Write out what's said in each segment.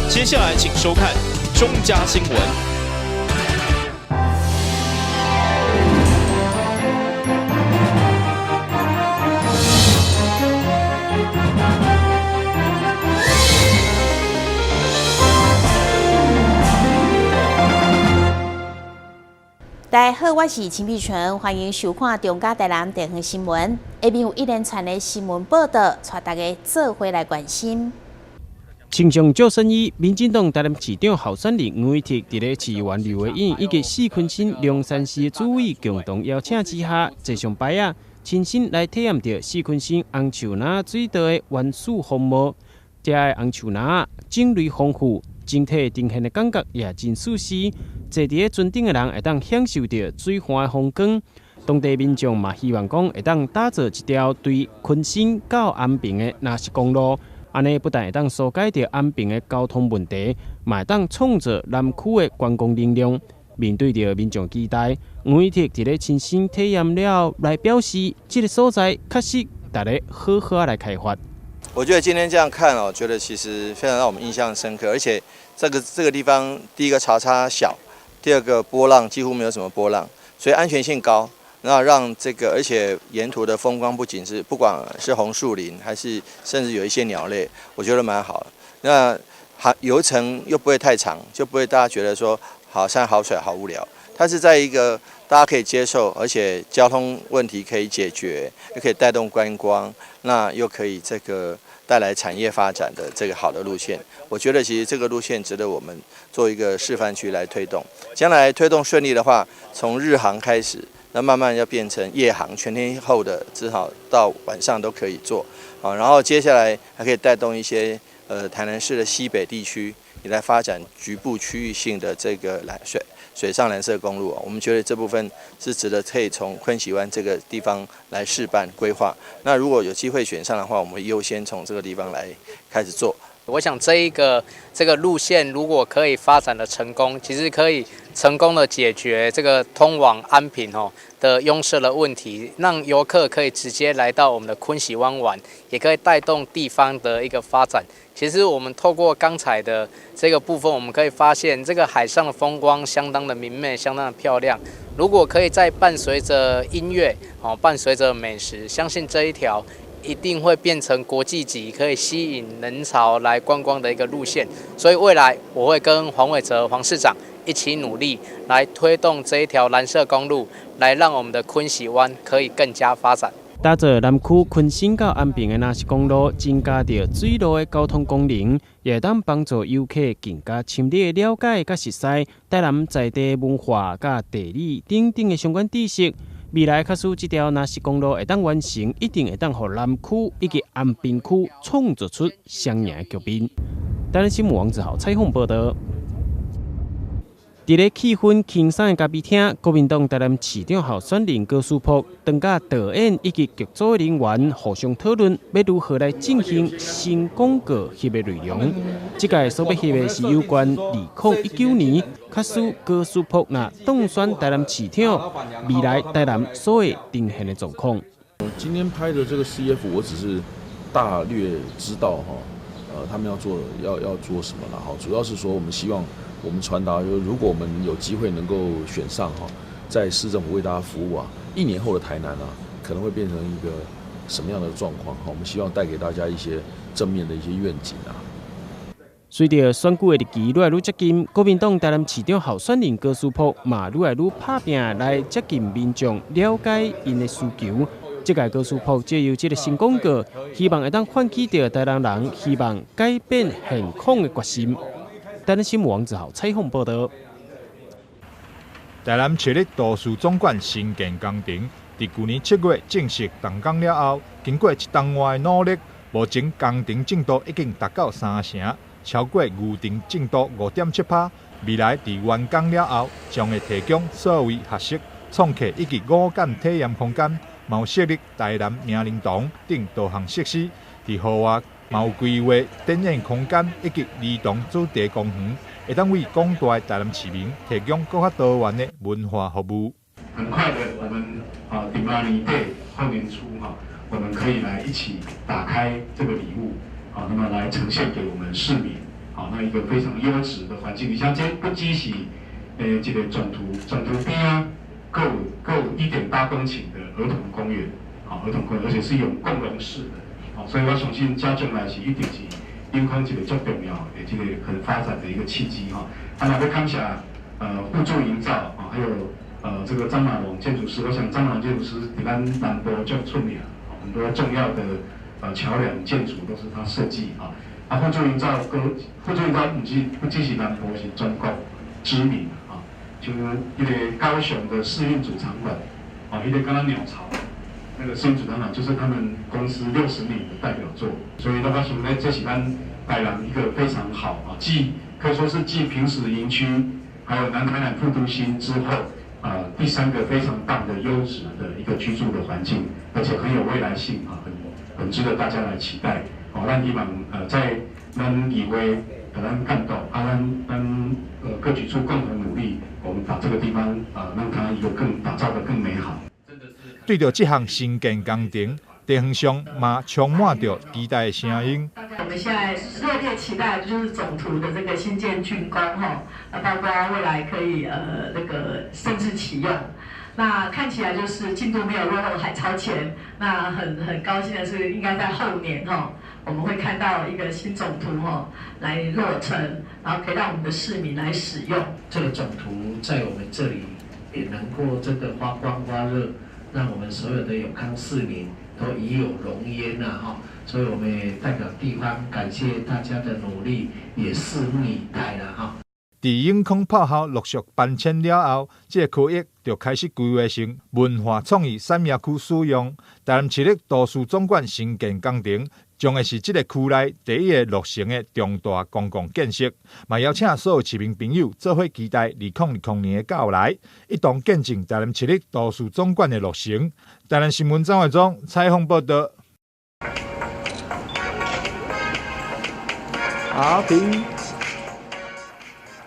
接下來請收看中嘉新聞。大家好，我是秦碧純，歡迎收看中嘉台南地方新聞。下面有一連串的新聞報道，帶大家做伙來關心。穿上救生衣，民進黨台南市長候選人黃偉哲佇咧市議員劉慧穎以及四坤新龍山寺主委共同邀請之下，坐上排仔，親身來體驗著四坤新紅樹林水道的原始風貌。遮的紅樹林種類豐富，整體呈現的感覺也真舒適。坐佇咧船頂的人會當享受著水岸的風光。當地民眾嘛希望講會當打造一條對坤新到安平的藍色公路，按呢不但會當紓解著安平的交通問題，嘛會當創造南區的觀光能量。面對著民眾期待，黃偉哲佇咧親身體驗了後，來表示這个所在確實值得好好來開發。我覺得今天這樣看哦，覺得其實非常讓我們印象深刻，而且這個地方，第一個潮差小，第二個波浪幾乎沒有什麼波浪，所以安全性高。那讓這個，而且沿途的風光不僅是不管是紅樹林，還是甚至有一些鳥類，我覺得蠻好的。那遊程又不會太長，就不會大家覺得說好山好水好無聊。它是在一個大家可以接受，而且交通問題可以解決，又可以帶動觀光，那又可以這個帶來產業發展的這個好的路線。我覺得其實這個路線值得我們做一個示範區來推動。將來推動順利的話，從日航開始，那慢慢要變成夜航，全天候的，至少到晚上都可以做。好，然後接下來還可以帶動一些台南市的西北地區，也來發展局部區域性的這個水上藍色公路啊，我們覺得這部分是值得可以從坤禧灣這個地方來試辦規劃。那如果有機會選上的話，我們會優先從這個地方來開始做。我想這個路線如果可以發展的成功，其實可以成功的解決這個通往安平的擁塞的問題，讓遊客可以直接來到我們的坤禧灣玩，也可以帶動地方的一個發展。其實我們透過剛才的這個部分，我們可以發現這個海上的風光相當的明媚，相當的漂亮。如果可以再伴隨著音樂，伴隨著美食，相信這一條一定會變成國際級，可以吸引人潮來觀光的一個路線。所以未來我會跟黃偉哲黃市長一起努力，來推動這一條藍色公路，來讓我們的坤禧灣可以更加發展。打造南區坤新到安平的藍色公路，增加著水路的交通功能，也會當幫助遊客更加深入的了解佮熟悉台南在地文化佮地理等等的相關知識。未來假使這條藍色公路會當完成，一定會當予南區以及安平區創造出雙贏的局面。台南新聞王子豪採訪報道。佇咧氣氛輕鬆的咖啡廳，國民黨台南市長候選人高書樸，當佮導演以及劇組人員互相討論，欲如何來進行新廣告翕的內容。這屆所欲翕的是有關2019年，假使高書樸若當選台南市長，未來台南所會呈現的狀況。今天拍的這個 CF，我只是大略知道哈，他們要做什麼啦哈，主要是說我們希望。我們傳達，就是如果我們有機會能夠選上哈，在市政府為大家服務啊，一年後的台南啊，可能會變成一個什麼樣的狀況？哈，我們希望帶給大家一些正面的一些願景啊。隨著選舉的日期愈來愈接近，國民黨台南市長候選人高書樸嘛愈來愈拍拚來接近民眾，了解𪜶的需求。這屆高書樸藉由這个新廣告，希望會當喚起著台南人希望改變現況的決心。台南新聞王子豪採訪報道。台南市立圖書總館新建工程，佇舊年7月正式動工了後，經過一冬外的努力，目前工程進度已經達到3成，超過預定進度5.7%。未來佇完工了後，將會提供數位學習、創客以及五感體驗空間，嘛有設立台南名人堂等多項設施。佇戶外嘛有規劃展演空間以及兒童主題公園，會當為廣大的台南市民提供閣較多元的文化服務。很快的，我們啊，明年底後年初哈，我們可以來一起打開這個禮物，啊，那麼來呈現給我們市民，啊，好，那一個非常優質的環境。而且這不只是一个總圖，總圖邊仔，閣有閣有1.8公頃的兒童公園，好，兒童公園，而且是有共融式的，好，所以我相信這將來是一定是永康一個足重要的這個可能發展的一個契機哈。啊，若欲感謝互助營造啊，還有這個張馬龍建築師，我想張馬龍建築師佇咱南部足出名，很多重要的橋梁建築都是他設計啊。啊，互助營造，閣互助營造毋是不只是南部，是全國知名啊。像彼个高雄的世運主場館，啊，彼个敢若鳥巢，那個世運主場館就是他們公司60年的代表作，所以我想咧，這是咱台南一個非常好啊，繼可以說是繼坪石營區，還有南台南副都心之後，啊，第三個非常棒的優質的一個居住的環境，而且很有未來性啊，很值得大家來期待。好，咱希望在咱議會給咱監督，啊，咱各局處共同努力，我們把這個地方啊，讓它一個更打造得更美好。對著這項新建工程，地方上嘛充滿著期待的聲音。我們現在熱烈期待就是總圖的這個新建竣工吼，那包括未來可以那個甚至啟用。那看起來就是進度沒有落後，還超前。那很高興的是，應該在後年吼，我們會看到一個新總圖吼來落成，然後可以讓我們的市民來使用。這個總圖在我們這裡也能夠真的發光發熱，讓我們所有的永康市民都與有榮焉呐哈。所以我們也代表地方感謝大家的努力，也拭目以待啦哈。佇永康炮校陸續搬遷了後，這個區域就開始規劃成文化創意產業區使用。台南市立圖書總館新建工程，將會是這个區內第一个落成的重大公共建設。嘛邀請所有市民朋友做伙期待2020年的到來，一同見證台南市立圖書總館的落成。台南新聞張惠忠採訪報導。好，停。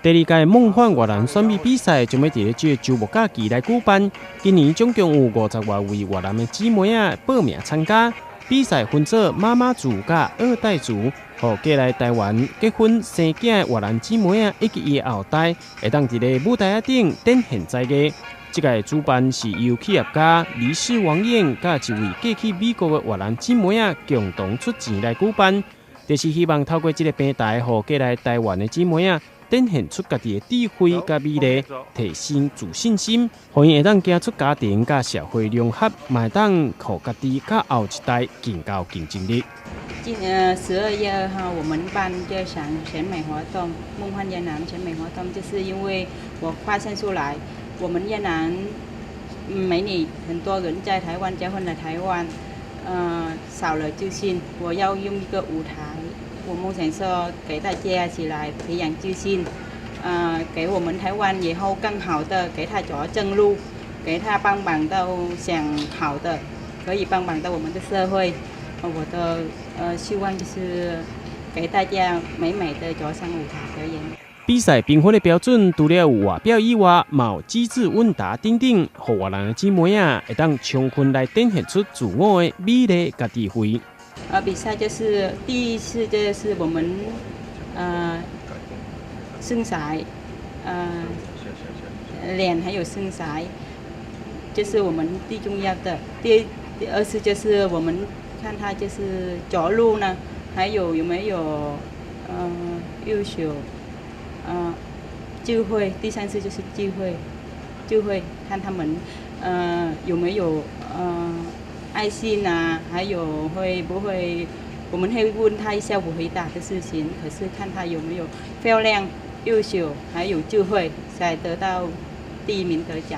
第二屆夢幻越南選美比賽將欲佇咧這个週末假期來舉辦。今年總共有50外位越南的姊妹仔報名參加。比賽分做媽媽組佮二代組，予過來台灣結婚生囝的越南姊妹仔以及伊的後代，會當佇咧舞台仔頂展現才藝。這屆主辦是由企業家黎氏王艷佮一位嫁去美國的越南姊妹仔共同出錢來舉辦，就是希望透過這个平台，予過來台灣的姊妹仔展現出家己的智慧佮美麗，提升自信心，予𪜶會當行出家庭佮社會融合，嘛會當予家己佮後一代更有競爭力。今12月2號，我們辦這場選美活動，夢幻越南選美活動，就是因為我發現出來，我們越南美女很多人在台灣結婚來台灣，少了自信，我要用一個舞台。我夢想說給大家一起來培養自信，給我們台灣以後更好的給他做正路，給他幫忙到想好的，可以幫忙到我們的社會。我的希望就是給大家美美的走上舞台表演。比賽評分的標準，除了有外表以外，嘛有機智問答等等，予越南的姊妹仔會當充分來展現出自我的美麗佮智慧。比賽就是第一次，就是我們身材，臉還有身材，這是我們最重要的。第二次就是我們看他就是走路呢，還有有沒有優秀，智慧。第三次就是智慧，智慧看他們有沒有愛心啊，還有會不會，我們會問他一下不回答的事情，可是看他有沒有漂亮、優秀，還有智慧，才得到第一名得獎。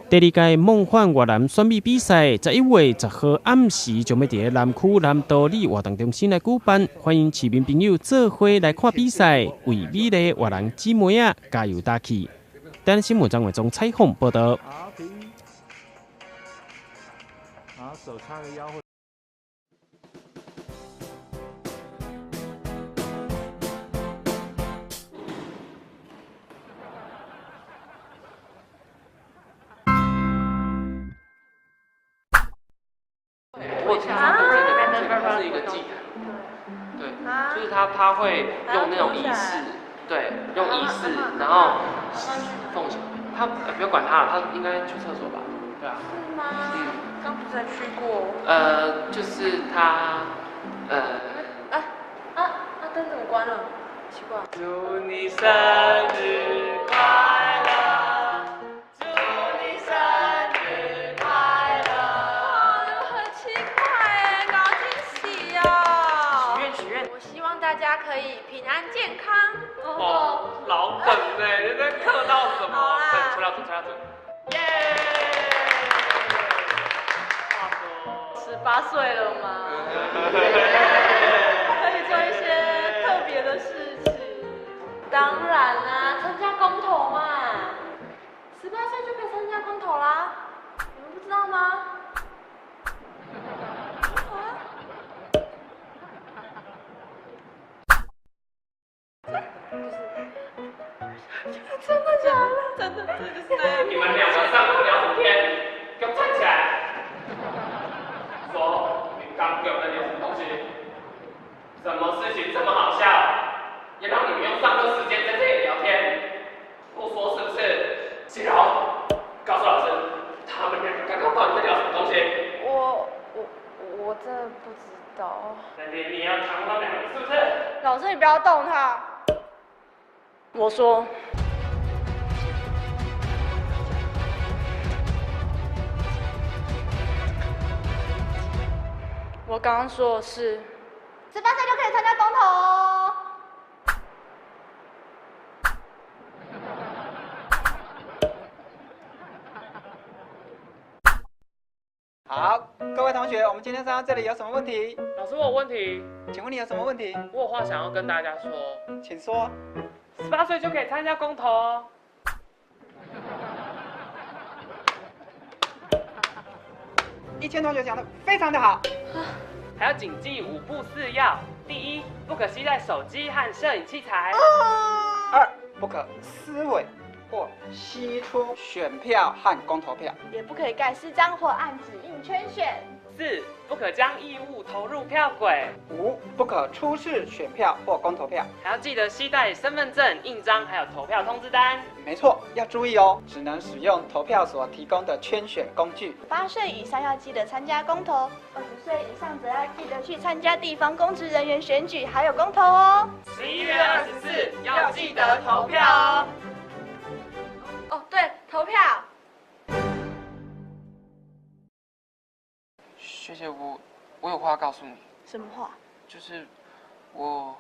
第二屆夢幻越南選美比賽，11月10號暗時將欲佇咧南區南多里活動中心來舉辦，歡迎市民朋友做伙來看比賽，為美麗越南姊妹仔加油打氣。台南新聞張偉忠採訪報導。手叉個腰。我听说这个是一个祭坛，對，就是他。他會用那種儀式，對，用儀式，然後奉獻。他不要管他了，他應該去廁所吧？對啊。是嗎？嗯。剛不是才去過。就是他，啊！燈怎麼關了？奇怪。祝你生日快樂！祝你生日快樂！哇，很奇怪哎，搞驚喜呀！許願許願。我希望大家可以平安健康。哦，老梗哎，你在客套什麼？好啦，吹蠟燭，吹蠟燭。耶！話說， 18歲了嗎？可以做一些特別的事情。當然啦，參加公投嘛，18歲就可以參加公投啦，你們不知道嗎？真的假的？真的，這就是那樣。你們兩個上課聊什麼天？給我站起來！說，你剛給我們聊什麼東西？什麼事情這麼好笑？也讓你們用上課時間在這裡聊天，不說是不是？啟柔，告訴老師，他們兩個剛剛到底在聊什麼東西？我真的不知道。那你要扛他們兩個是不是？老師，你不要動他。我說。我剛剛說的是，18歲就可以參加公投哦。好，各位同學，我們今天上到這裡有什麼問題？老師，我有問題。請問你有什麼問題？我有話想要跟大家說。請說。18歲就可以參加公投哦。一千同學講得非常的好。還要謹記5不4要：第一，不可攜帶手機和攝影器材；二，不可撕毀或析出選票和公投票，也不可以蓋私章或按指印圈選；四，不可將異物投入票軌；五，不可出示選票或公投票，還要記得攜帶身份證、印章，還有投票通知單。沒錯，要注意哦，只能使用投票所提供的圈選工具。8歲以上要記得參加公投，20歲以上則要記得去參加地方公職人員選舉，還有公投哦。11月24要記得投票哦。哦，對，投票。學姐，我有話要告訴你。什麼話？就是我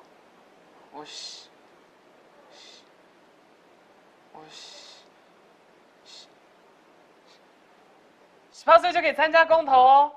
18歲就可以參加公投哦。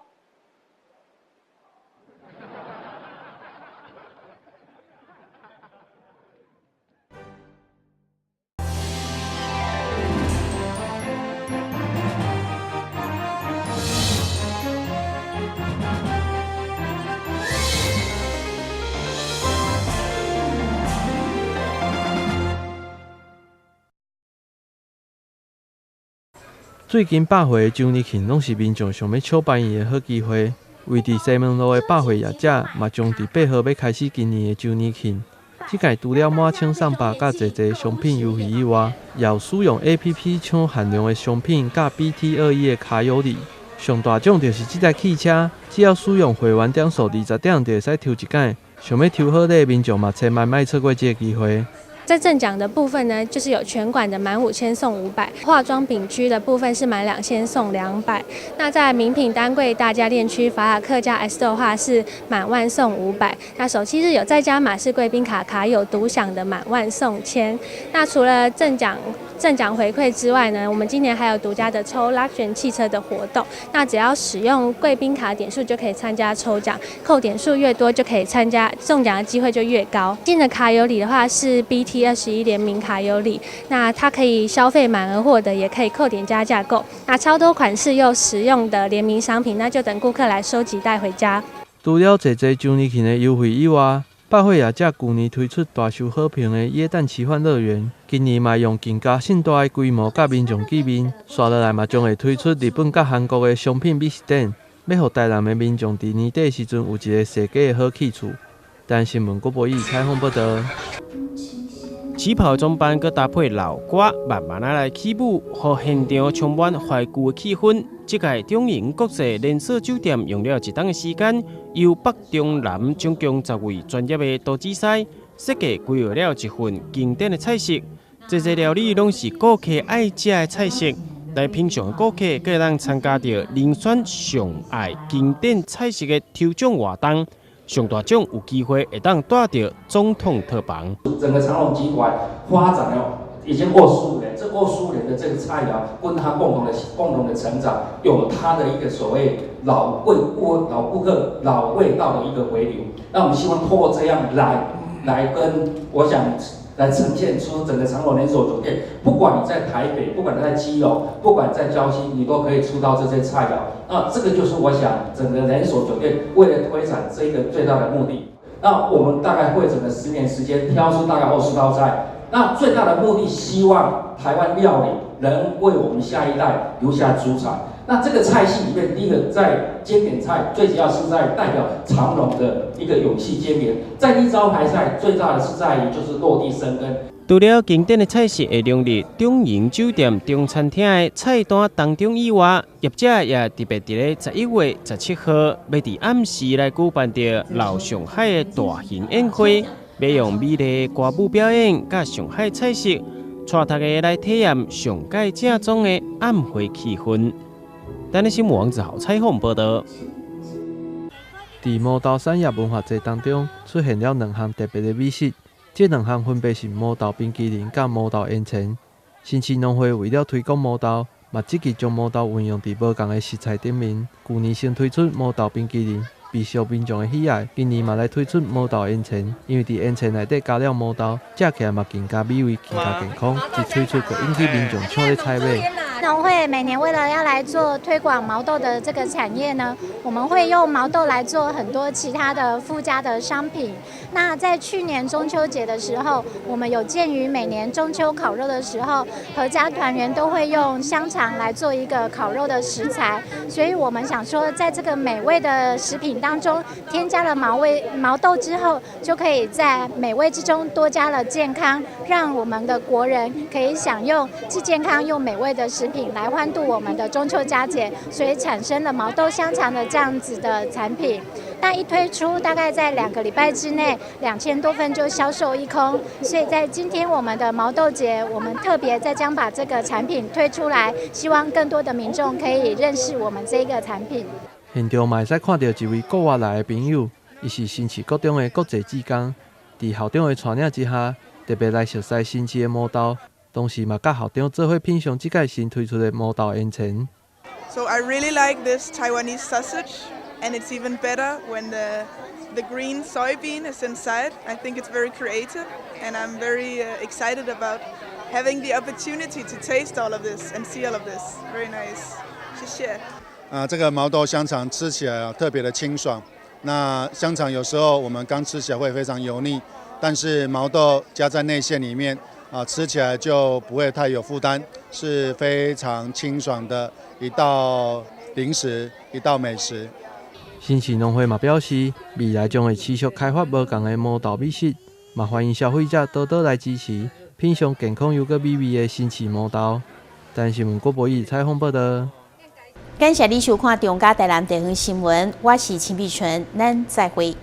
最近百貨的周年慶攏是民眾想欲搶便宜的好機會。位佇西門路的百貨業者嘛，將佇8號欲開始今年的周年慶。這屆除了滿千送百佮濟濟商品優惠以外，也有使用 APP 搶限量的商品，佮 BT21的卡有禮。上大獎就是這台汽車，只要使用會員點數20點，就會使抽一擺。想欲抽好禮的民眾嘛，千萬莫錯過這個機會。在贈獎的部分呢，就是有全館的滿5000送500，化妝品區的部分是滿2000送200。那在名品單櫃大家電區法雅克加 S 的話是滿10000送500。那首期日有再加碼是貴賓卡卡有獨享的滿10000送1000。那除了贈獎回饋之外呢，我們今年還有獨家的抽拉選汽車的活動。那只要使用貴賓卡點數就可以參加抽獎，扣點數越多就可以參加中獎的機會就越高。新的卡有禮的話是 BT21聯名卡有禮，那它可以消費滿額獲得，也可以扣點加價購。那超多款式又實用的聯名商品，那就等顧客來收集帶回家。除了濟濟周年慶的優惠以外，百貨業者舊年推出大受好評的耶誕奇幻樂園，今年嘛用更加盛大的規模佮民眾見面。紲落來嘛將會推出日本佮韓國的商品美食展，欲予台南的民眾佇年底時陣有一個踅街的好去處。台新聞郭博義採訪報道。旗袍裝扮閣搭配老歌，慢慢仔來起舞，予現場充滿懷舊的氣氛。這屆中營國際連鎖酒店用了一冬的時間，由北中南總共10位專業的廚師設計規劃了一份經典的菜式。這些料理攏是顧客愛食的菜式，來品嘗的顧客閣會當參加著遴選上愛經典菜式的抽獎活動。上大獎有機會會當帶著總統套房。整個長榮集團發展了已經25年，這二十五年的這個菜餚跟他共同的成長，有他的一個所謂老顧客老味道的一個回流。那我們希望透過這樣來跟我想來呈現出整個長榮連鎖酒店，不管你在台北，不管你在基隆，不管在礁溪，你都可以吃到這些菜餚。那這個就是我想整個連鎖酒店為了推展這個最大的目的。那我們大概會整個10年時間挑出大概20道菜。那最大的目的，希望台灣料理能為我們下一代留下祖產。那這個菜系裡面，第一個在經典菜，最主要是在代表長榮的一個永續經營。在地招牌菜，最大的是在於就是落地生根。除了經典的菜式會融入中營酒店中餐廳的菜單當中以外，業者也特別佇咧11月17號，欲佇暗時來舉辦著老上海的大型宴會，欲用美麗的歌舞表演，佮上海菜式，帶大家來體驗上蓋正宗的暗會氣氛。台南新聞王子豪採訪報道。佇毛豆產業文化節當中，出現了兩項特別的美食。這兩項分別是毛豆冰淇淋佮毛豆煙腸。新市農會為了推廣毛豆，嘛積極將毛豆運用佇無仝的食材頂面。舊年先推出毛豆冰淇淋，備受民眾的喜愛。今年嘛來推出毛豆煙腸，因為佇煙腸內底加了毛豆，食起來嘛更加美味、更加健康。一推出就引起民眾搶咧採買。農會每年為了要來做推廣毛豆的這個產業呢，我們會用毛豆來做很多其他的附加的商品。那在去年中秋節的時候，我們有鑑於每年中秋烤肉的時候，闔家團圓都會用香腸來做一個烤肉的食材，所以我們想說，在這個美味的食品當中添加了毛豆之後，就可以在美味之中多加了健康，讓我們的國人可以享用既健康又美味的食品來歡度我們的中秋佳節，所以產生了毛豆香腸的這樣子的產品。那一推出，大概在2個禮拜之內，2000多份就銷售一空。所以在今天我們的毛豆節，我們特別再將把這個產品推出來，希望更多的民眾可以認識我們這個產品。現場嘛會使看著一位國外來的朋友，伊是新市國中的國際志工，佇校長的帶領之下，特別來熟似新市的毛豆，同時嘛佮校長做伙品嘗這屆新推出的毛豆煙腸。 So I really like this Taiwanese sausage, and it's even better when the green soybean is inside. I think it's very creative, and I'm very excited about having the opportunity to taste all of this and see all of this. Very nice. 謝謝。啊，這個毛豆香腸吃起來啊特別的清爽。那香腸有時候我們剛吃起來會非常油膩，但是毛豆加在內餡裡面啊，吃起來就不會太有負擔，是非常清爽的一道零食，一道美食。新市農會嘛表示，未來將會持續開發無仝的毛豆美食，嘛歡迎消費者多多來支持，品嘗健康又閣美味的新市毛豆。台新聞郭博義採訪報道。感謝你收看中嘉台南地方新聞，我是秦碧純，咱再會。